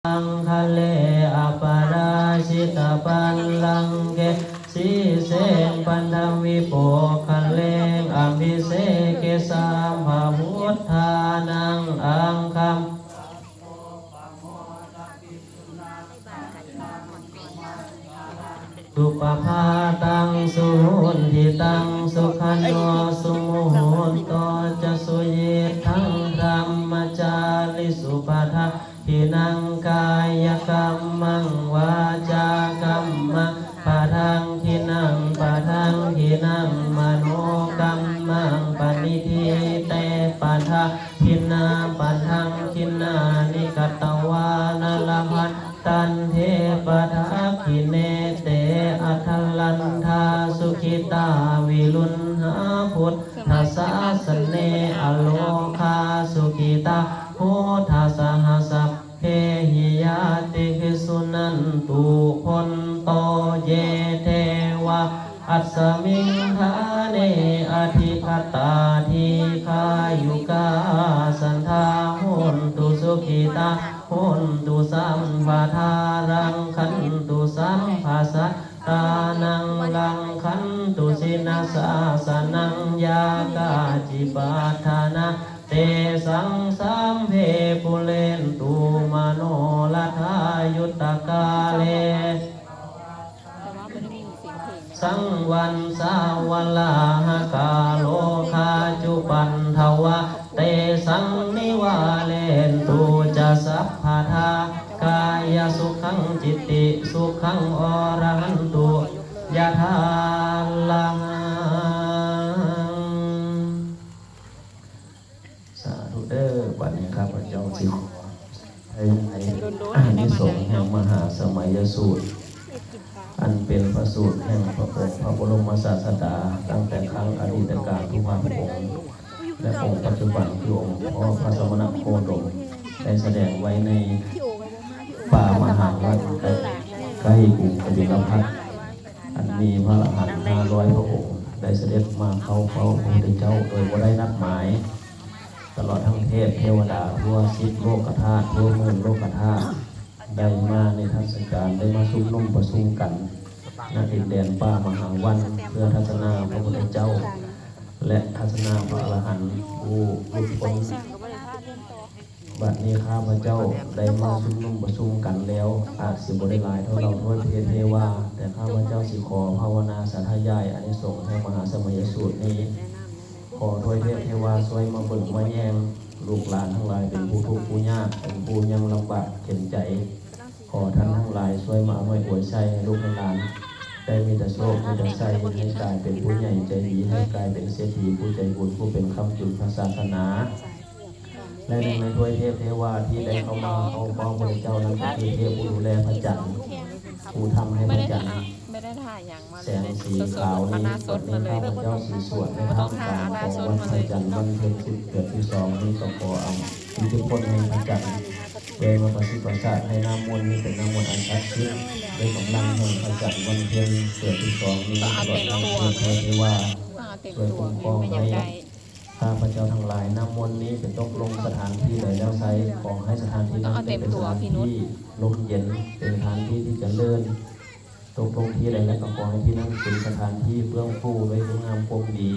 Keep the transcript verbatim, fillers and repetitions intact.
maṅgale aparājitapallaṅke sīse paṭhavipokkhare abhiseke sabbabuddhānaṃ aggappatto pamodati. Suppabhātaṃ suhuṭṭhitaṃ sukhaṇo sumuhutto ca suyiṭṭhaṃ brahmacārisu padakkhiṇaṃ kāyakammaṃ vācākammaṃ padakkhiṇaṃ padakkhiṇaṃ manokammaṃ paṇidhī te padakkhiṇā padakkhiṇāni katvāna labhan tante padakkhiṇe te atthaladdhā sukhitā viruḷhā buddhasāsane arogā sukhitā hotha saha sabbehi ñātibhi. Suṇantu bhonto ye devā asmiṃ ṭhāne adhigatā dīghāyukā sadā hontu sukhitā hontu sabbadā rakkhantu sabbasattānaṃ rakkhantu jinasāsanaṃ yā kāci patthanā tesaṃ sabbe pūrentu manorathā yuttakāle แต่ว่าไม่ได้มีเสียงเพลงนะคะ saṃ vassā valāhakā rogā cupaddavā tesaṃ nivārentu ca sabbadā kāyasukhaṃ cittisukhaṃ arahantu yathārahaṃ. สาธุเด้อ บัดนี้ข้าพเจ้าสิขอให้อานิสงส์แห่งมหาสมัยสูตร อันเป็นพระสูตรแห่งพระองค์พระบรมศาสดา ตั้งแต่ครั้งอดีตกาลทุกพระองค์ และองค์ปัจจุบันคือองค์พ่อพระสมณโคดม ได้แสดงไว้ในป่ามหาวันใกล้กรุงกบิลพัสดุ์ อันมีพระอรหันต์ห้าร้อยพระองค์ ได้เสด็จมาเข้าเฝ้าพระพุทธเจ้าโดยบ่ได้นัดหมาย ตลอดทั้งเทพเทวดาทั่วสิบโลกธาตุ ทั่วหมื่นโลกธาตุ ได้มาในเทศกาล ได้มาชุมนุมประชุมกัน ณ ดินแดนป่ามหาวัน เพื่อทัศนาพระพุทธเจ้า และทัศนาพระอรหันต์ผู้หลุดพ้น บัดนี้ข้าพเจ้าได้มาชุมนุมประชุมกันแล้ว อาจสิบ่ได้หลายเท่าเหล่าทวยเทพเทวา แต่ข้าพเจ้าสิขอภาวนาสาธยายอานิสงส์แห่งมหาสมัยสูตรนี้ ขอทวยเทพเทวาช่วยมาเบิ่งมาแยง ลูกหลานทั้งหลายเป็นผู้ทุกข์ผู้ยาก เป็นผู้ยังลำบากเข็ญใจ ขอท่านทั้งหลายช่วยมาอำนวยอวยชัยให้ลูกให้หลาน ได้มีแต่โชค มีแต่ชัย ให้กลายเป็นผู้ใหญ่ใจดี ให้กลายเป็นเศรษฐีผู้ใจบุญ ผู้เป็นค้ำจุนพระศาสนา และหนึ่งในทวยเทพเทวาที่ได้เข้ามาเข้าเฝ้าพระเจ้านั้นก็คือเทพผู้ดูแลพระจันทร์ ผู้ทำให้พระจันทร์ ไม่ได้ถ่ายยังมา แสงสีขาวนี้ บัดนี้ข้าพเจ้าสิสวดในท่ามกลางของวันพระจันทร์วันเพ็ญสิบเกิดที่สองนี้ก็ขอเอาอิทธิพลแห่งพระจันทร์ ได้มาประสิทธิ์ประสาทให้น้ำมนต์นี้เป็นน้ำมนต์อันศักดิ์สิทธิ์ ด้วยกำลังแห่งพระจันทร์วันเพ็ญเกิดที่สองนี้ตลอดทั้งเทพเทวา ช่วยคุ้มครองให้ข้าพเจ้าทั้งหลาย น้ำมนต์นี้เป็นตกลงสถานที่ใดแล้วไซร้ ขอให้สถานที่นั้นเป็นสถานที่ร่มเย็น เป็นสถานที่ที่เจริญ ตกลงที่ใดแล้วก็ขอให้ที่นั่นเป็นสถานที่เฟื่องฟูด้วยคุณงามความดี